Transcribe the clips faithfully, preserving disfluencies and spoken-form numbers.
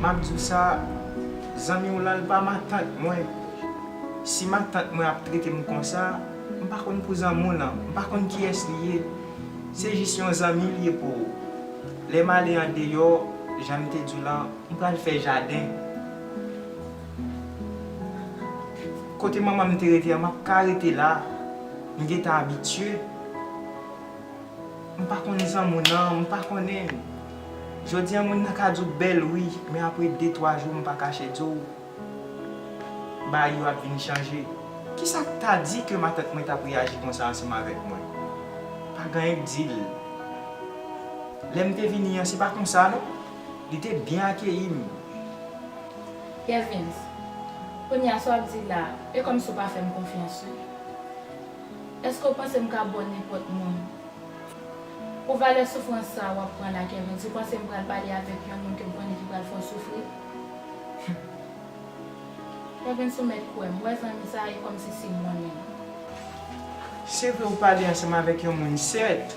M ap di w sa, zanmi w lan, l pa matant mwen. Si matant mwen ap trete m konsa, m pa konn pou zanmi w lan, m pa konn kiyès li ye. Se jis yon zanmi l ye pou ou. Lè m ale andeyò, jan m te di w lan, m pral fè jaden. Kote manman m te rete an, m ap ka rete la. M gentan abitye. M pa konn zanmi w nan, m pa konnen. Jodi a, moun nan ka di w bèl, wi, men apre de, twa jou, m pa kache di w, bagay yo ap vin chanje. Kisa k ta di ke matant mwen t ap reyaji konsa ansanm avèk mwen? Pa gen anyen k di l. Lè m te vini an, se pa konsa, non. Li te byen akeyi m. Kevins, kounye a sa w ap di la, e kòmsi w pa fè m konfyans, wi. Èske w panse m ka ba w nenpòt moun? Pou valè soufrans sa a w ap pran la, Kevins, ou panse m pral pale avèk yon moun ke m konnen ki pral fè w soufri? Kevins, ou mèt kwè m, wè zanmi sa a, e kòmsi se mwen menm. Se vre ou pale ansanm avèk yon moun, sèt,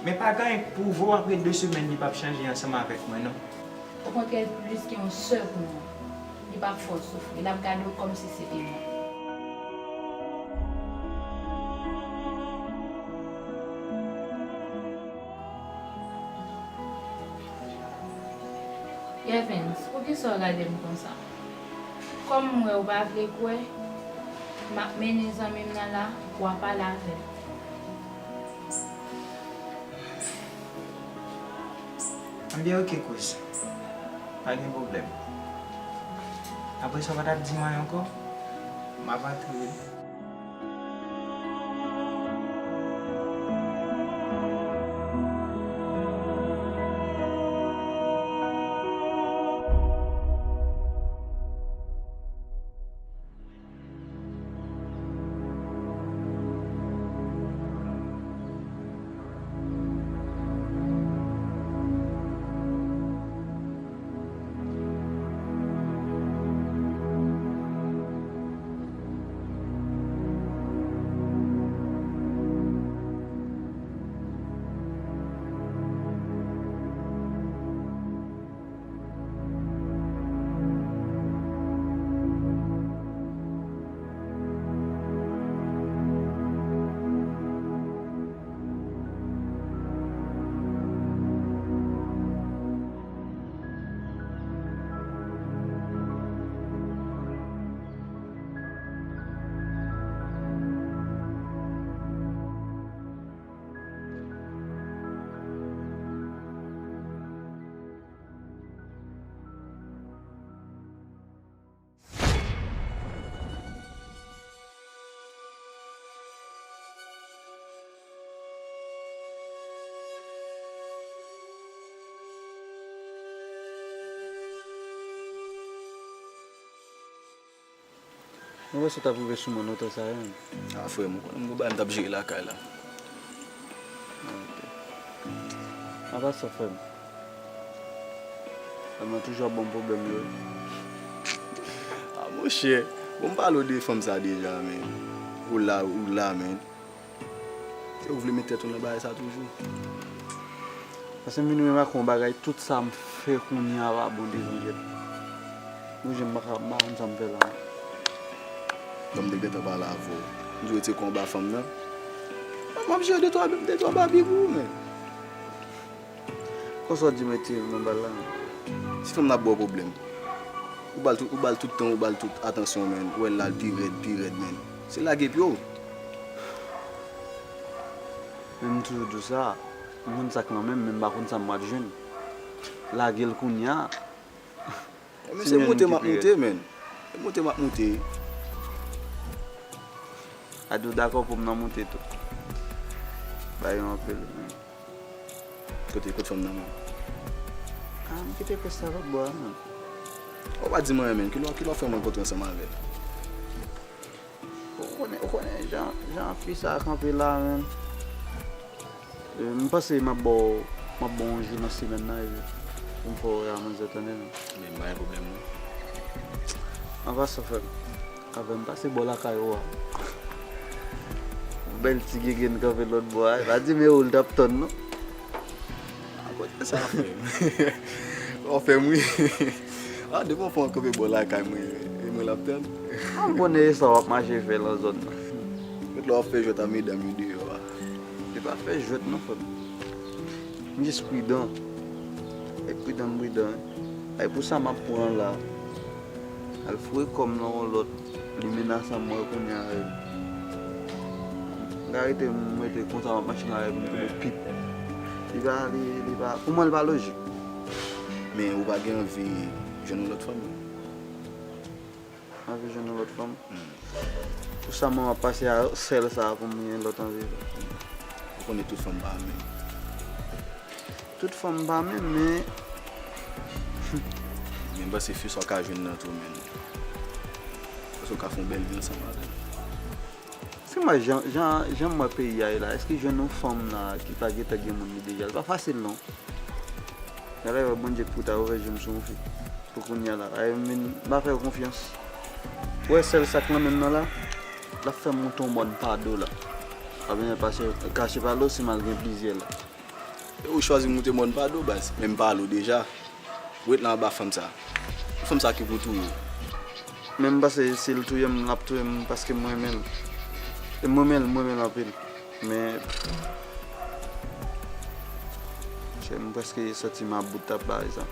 men pa gen anyen k pwouve w apre de semèn li p ap chanje ansanm avèk mwen, non. Okontrè, plis ke yon sèl pou mwen. Li p ap fè w soufri. L ap gade w kòmsi se te mwen. Evans, poukisa w gade m konsa? Kòm m wè w pa vle kwè, m ap mennen zanmi m nan la pou w al pale avè l. Anben, oke, kouz. Pa gen pwoblèm. Apre sa, w pa t ap di m anyen ankò? M ap antre wi. Mwen wè sa t ap rive sou mwen nan tan sa a, menm. A, frè m, ou konnen m gon bagay m t ap jere lakay la. Ok. Apa sa, frè m? Frè m nan toujou ap ban m pwoblèm yo, wi. A, monchè, bon, m pale w de fanm sa deja, men. Ou la, ou la, men. Se ou vle met tèt ou nan bagay sa toujou. Paske m vin remake yon bagay, tout sa m fè kounye a pa bon devan jèt. Monchè, m pa ka, m pa konn sa m fè la. Lè m te gentan pale avè w, m di w retire kò anba fanm nan. M ap jere de twa, de twa babi pou ou, men. Konsa w di mete nan bal la, men. Si fanm nan ap ba w pwoblèm, ou ba l tout, ou ba l tout tan, ou ba l tout atansyon, men. Ou wè l la, l pi rèd, pi rèd, men. Se lage pye w. Men m toujou di w sa, m konn sa k nan men m, men m pa konn sa m pral jwenn. Lage l kounye a. Men se moute m ap moute, men. Se moute m ap moute. Adi w dakò pou m nan moute tou. Bay yo anpil, men. Kote, kote fanm nan, men? A, m kite pòs la lòt bò a, men. Ou pa di m anyen, men. Kilè, kilè w fè m rankontre ansanm avè l? Ou konnen, ou konnen jan, jan fi sa a kanpe la, menm. E, m panse m ap ba w, m ap ba w yon jou nan semèn nan, epi pou m fè w wè a manzè, tande, menm. Men m pa gen pwoblèm, non. An pasan, frè m, avè m pase bò lakay ou a. Yon bèl ti gengèn kanpe lòt bò a. E pa di m e ou l t ap tann, non. A, kote sa, frè m? W ap fè m ri. A, depi yon fanm kanpe bò lakay mwen, e mwen l ap tann. A, m konnen e sa w ap mache fè nan zòn nan. Mèt la w ap fè jwèt a medam yo deyò a. Se pa fè jwèt non, frè m. M jis pridan. E pridan m pridan, wi. E pou sa m ap pran la. Al foure kò m nan yon lòt. Li menase m, mwen kounye a, e, m ka rete, m rete konsa, m ap mache nan lari, m tonbe pip. Li pa, li, li pa, pou mwen, li pa lojik. Men ou pa gen anvi jwenn yon lòt fanm? Anvi jwenn yon lòt fanm? Hmm. Pou sa mwen ap pase a sèl sa pou mwen gen lòt anvi. Ou konnen tout fanm pa menm. Tout fanm pa menm, men. Men m panse fi sa w ka jwenn nan tou, men. Paske w ka fè yon bèl vi ansanm avè l. Si mwen, jan, jan, jan m wè peyi a ye la, èske jwenn yon fanm la ki pa gentan gen moun li deja, li pa fasil non. Genlè wè Bondye ki pou ta ouvè je m sou yon fi. Pou kounye a la, ay, m vin, m pa fè yo konfyans. Ou wè sèl sa k nan men m nan la, l ap fè m monte yon mòn pado la. Ap vin pase kache palo si m al gen plizyè la. E ou chwazi moute mòn pado, baz. Men m pale w deja. Ou ret nan anba fanm sa. Fanm sa ki pou touye w. Men m panse si l touye m, l ap touye m paske m renmen l. E m renmen l, m renmen l anpil. Men, chè, m prèske santi m about ap bay sa.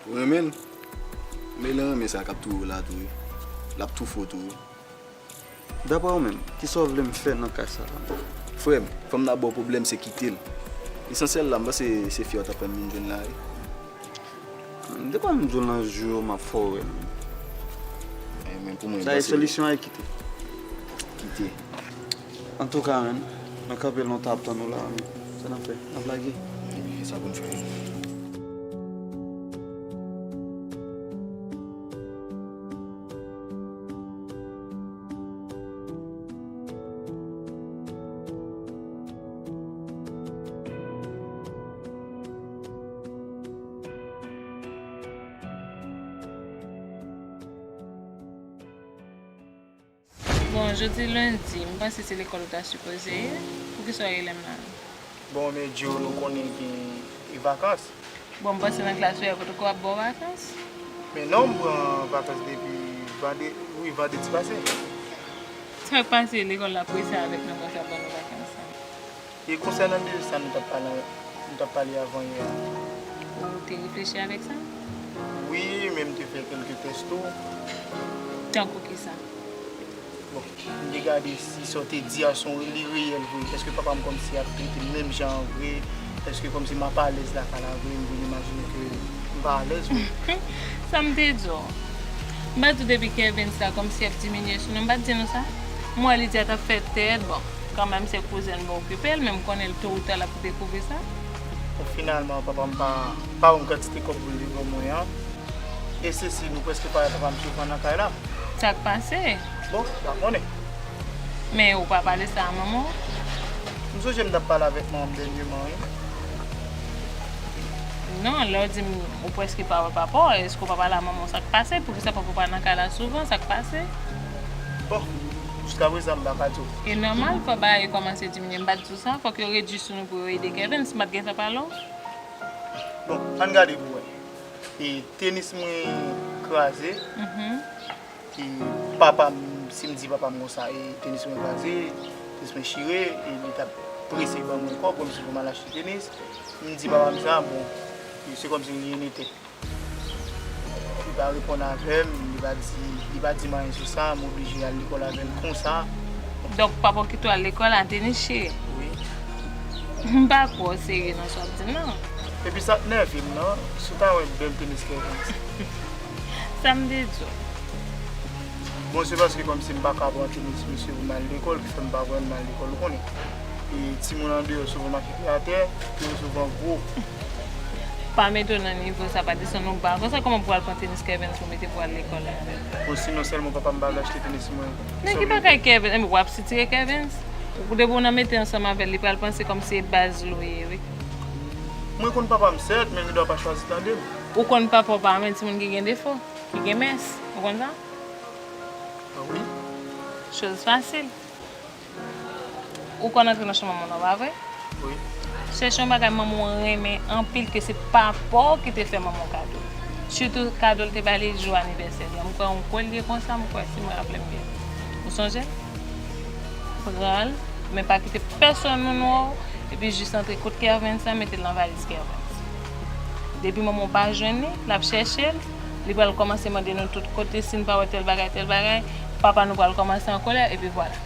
Ou renmen l? Men l renmen sa k ap touye w la tou, wi. L ap toufe w tou, wi. Daprè ou menm, kisa w vle m fè nan ka sa a? Frè m, fanm nan ap ba w pwoblèm, se kite l. Lesansyèl la, m panse se fi a w t ap tann vin jwenn la, wi. Depi m di w nan jou yo, m ap fè w wè l. Eh, men pou mwen, sa e solisyon a, kite. Kite. Antouka, menn, mwen kanpe lontan ap tann ou la, men sa n ap fè, n ap lage. Eh, sa pou n fè. Bon, jodi lendi, m panse se lekòl ou ta sipoze ye. Poukisa w rele m la? Bon, men Djo, nou konnen gen vakans. Bon, m panse nan klas ou yè potoko ap ba w vakans. Men non, m pran vakans depi vande, wi, vandredi pase. Sa k pase, lekòl la prese avèk nou konsa ban nou vakans la? E konsènan de sa nou t ap pale, nou t ap pale avan yè a. Ou te reflechi avèk sa? Wi, men m te fè kèlke tès tou. Tankou kisa? Bon, m te gade si sa w te di a se yon, li reyèl vre. Èske papa m kòmsi ap trete m menm jan an vre? Èske kòmsi m ap alèz lakay la vre? M vin imajine ke m pa alèz vre. Sa m te di w? M pa di w depi Kevin sa kòmsi ap diminye sou nou, m pa t di nou sa? M wè Lydia t ap fè tèt, bon, kanmenm se kouzen l, bon, okipe l, men m konnen l to ou ta l ap dekouvri sa. Bon, finalman, papa m pa, pa wè m kantite kòb pou l te ban mwen an. E se si nou prèske pa wè papa m souvan nan kay la. Sa k pase? Bon, m pa konnen. Men ou pa pale sa a manman w? M sonje m t ap pale avèk manman m dènyèman, wi. Non, lè w di m ou prèske pa wè papa w, èske w pa pale a manman w sa k pase? Poukisa papa w pa nan kay la souvan? Sa k pase? Bon, jiskaprezan m pa ka di w. E nòmal, fò bagay yo kòmanse diminye. M pa t di w sa, fòk yo redui sou nou pou yo ede Kevin, si m pa t gentan pale w. Bon, ann gade pou wè. E tenis mwen kraze. Mhm. E papa m, si m di papa m konsa, e tenis mwen kraze, tenis mwen chire, e li t ap prese ban mwen kòb, kòmsi pou m al achte tenis. M di papa m sa, bon, e se kòmsi li enete. Li pa reponn avè m, li pa di, li pa di m anyen sou sa, m oblije al lekòl avè l konsa. Donk, papa w kite w al lekòl a tenis chire? Wi. M pa kwè w serye nan sa w ap di m nan. Epi sa k nève m nan, si w ta wè bèl tenis Kevin. Sa m te di w? Bon, se paske kòmsi m pa ka pran tenis misye pou m al lekòl ki fè m pa kwè m al lekòl, ou konnen. E timoun andeyò souvan mache pye atè, yo souvan gwo. Pa mete w nan nivo sa, pa desann ou ba. Konsa kòman pou w al pran tenis Kevin pou w mete pou w al lekòl la? Bon, sinon sèlman papa m pa vle achte tenis mwen. Men ki bagay Kevin? Enben, w ap sitire Kevin? Ou depi w nan mete ansanm avè l, li pral panse kòmsi se baz li w ye, wi. Mwen konn papa m sèt, men li dwa pa chwazi tande m. Ou konn papa w pa renmen timoun ki gen defo, ki gen mès. Ou konn sa? Ah wi. Choz fasil. Ou konn antre nan chanm manman w, pa vre? Wi. Chèche yon bagay manman w renmen anpil ke se papa w ki te fè manman w kado. Sitou kado l te ba li jou anivèsè li an. M kwè yon kolye konsa, m kwè, si mwen raple m byen. Ou sonje? Pran l, men pa kite pèsonn moun wè w, epi jis antre kot Kervens lan, mete l nan valiz Kervens. Depi manman w pa jwenn li, l ap chèche l, li pral kòmanse mande nou tout kote si n pa wè tèl bagay, tèl bagay, papa nou pral kòmanse an kòlè, epi vwala.